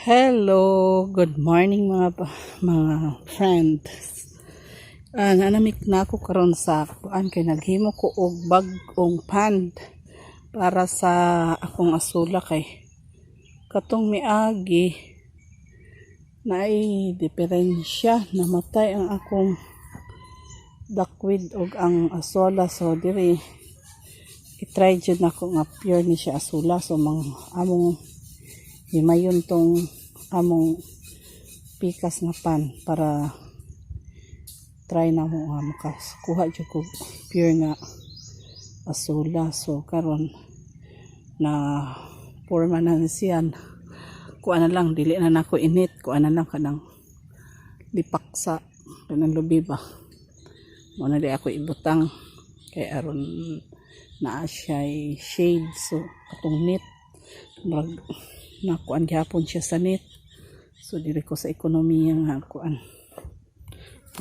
Hello, good morning mga friends. Nanamik na ako karon sa kuan kay naghimo ko og bag-ong pond para sa akong azolla kay katong miagi naay diferensya, namatay ang akong duckweed og ang azolla. So diri i-try jud nako nga pure ni siya azolla. So mang among himayon tong among pikas nga pan para try na mo nga makakuha jud ko pure nga azolla. So karon na forma na ni siya, kuha na lang, dili na nako init, kuha na lang kanang lipak sa kanang lubi ba mo na di ako ibutang kay aron naa siya shade. So katong net, murag nakuan gyapon siya sa net. So diri ko sa ekonomiya nga kuan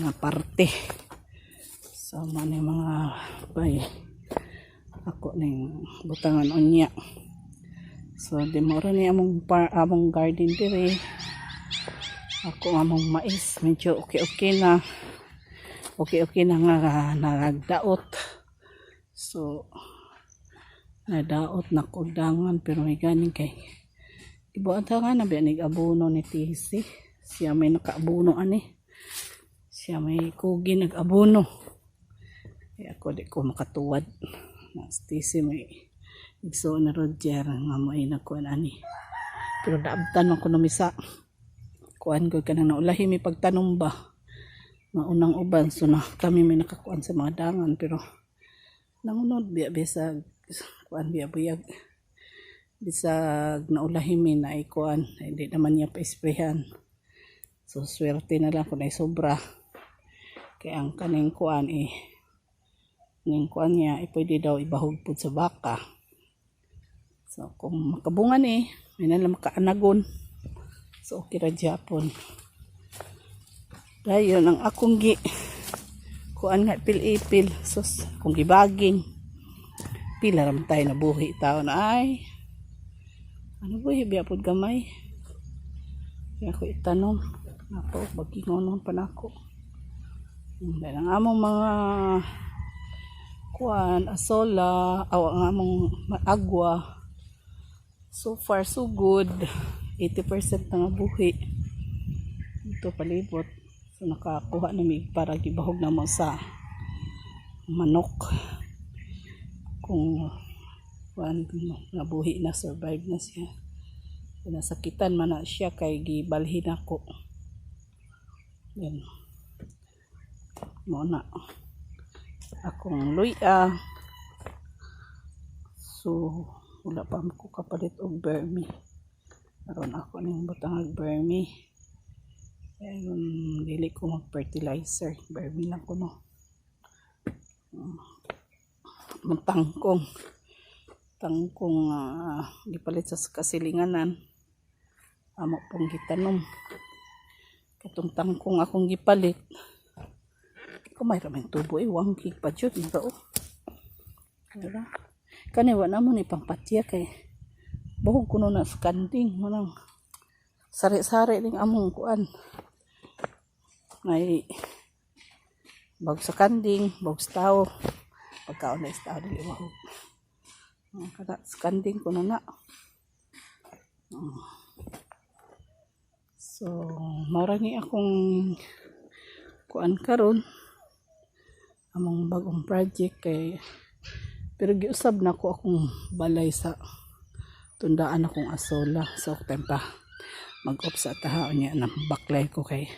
nga parte. So man yung mga bay, ako ning butangan unya. So di mo ra ni among garden diri. Ako among mais medyo okay okay na, okay okay na nga nagdaot. So nadaot na kudangan, pero may ganing kay ibuhat nga na biya nig abono ni Tisi. Siya may nakaabono ani, siya may kugi nag-abono. Kaya ako di ko makatuwad na si Tisi may igsoon na Roger nga mo ay nagkuan ani, pero naabtan man ko numisa kuan ko kanang naulahi mi pagtanom ba maunang uban. So na kami may nakakuan sa mga dangan, pero nangunod biya bisag kuan biya buyag, bisag naulahi mi na ikuan, hindi naman niya pa-sprayhan. So swerte na lang kung ay sobra kay ang kaning kuan eh, ning kuan niya eh, pwede daw ibahog pud sa baka. So kung makabungan eh, may na lang makaanagon. So okay ra gyapon. Dayon ang akong gi kuan nga ipil-ipil, sus, akong gibaging, pila ra man tayo nabuhi tao na ay ano buhi biya pud gamay. Kaya ako itanom ako bagingon pa nako. Dahil ang among mga kuan azolla aw ang among agwa, so far so good, 80% na nga buhi ito palibot. So nakakuha na mi para gibahog na mo sa manok kung kuan nabuhi na, survive na siya. Nasakitan man na siya kay gibalhin ako. Yan mo na akong luya. So wala pa ko kapalit og vermi. Aron ako ning butangag vermi. Ayun, dili ko mag fertilizer, vermi lang ko no. Tangkong tangkong gipalit sa kasilinganan, amo pong gitanom. Katong tangkong akong gipalit, kumay ra man tubo eh, 1 gig pa jud mura oh. Dira kani wa na mo ni pangpatya kay buhog kuno na sa kanding mo nang sari-sari ning among kuan, may bag sa kanding, bag sa tao. Pagkaon na sa tao, dili mahog. Kada sa kanding kuno na. So mao ni akong kuan karon, among bagong project kay pero giusab na ko akong balay sa tundaan akong azolla. So time pa mag-off sa taha unya na baklay ko kay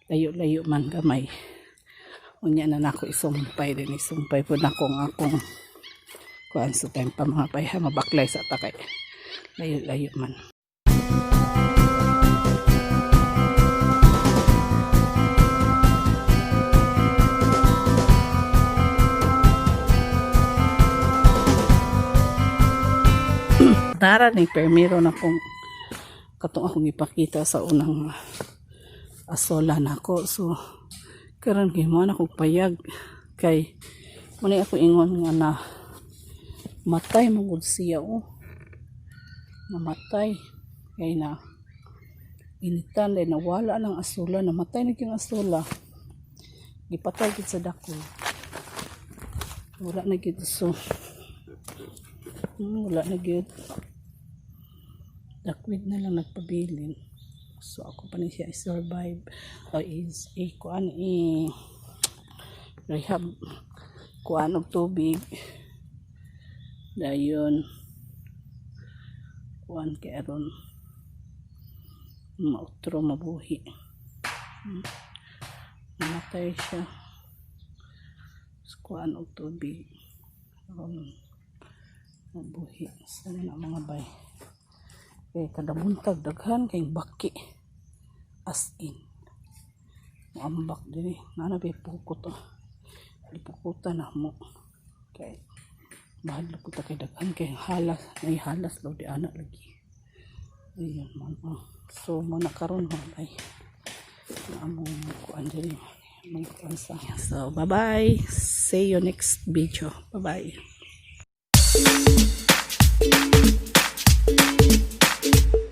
layo-layo man gamay. Unya na nako isumpay din, isumpay po nako ang akong kuan. So time pa mga payha, mabaklay sa ta kay layo-layo man. Nara ni permiro na kung katong akong ipakita sa unang Asola nako. So karon kay mo na kog payag kay mo ako ingon nga na matay mo gud siya, oh. Namatay kay na initan dahil nawala ng asola. Namatay na yung asola, gipatay gid sa duckweed. Wala na gid. So wala na gid, duckweed na lang nagpabilin. So ako pa ni siya i-survive o is i kuan, i rehab, kuan og tubig dayon, kuan kay aron mautro, mabuhi. Namatay siya. Kuan og tubig aron mabuhi sana na, mga bay, kay kada buntag daghan kay baki, as in moambak diri na na pukot, oh. Gipukutan na mo kay mahadlok ko ta kay daghan kay halas, may halas daw di ana lagi. Ayun man, oh. So mo na karon, mga bay, na among kuan diri, among kuan sa. So bye bye, see you next video. Bye bye.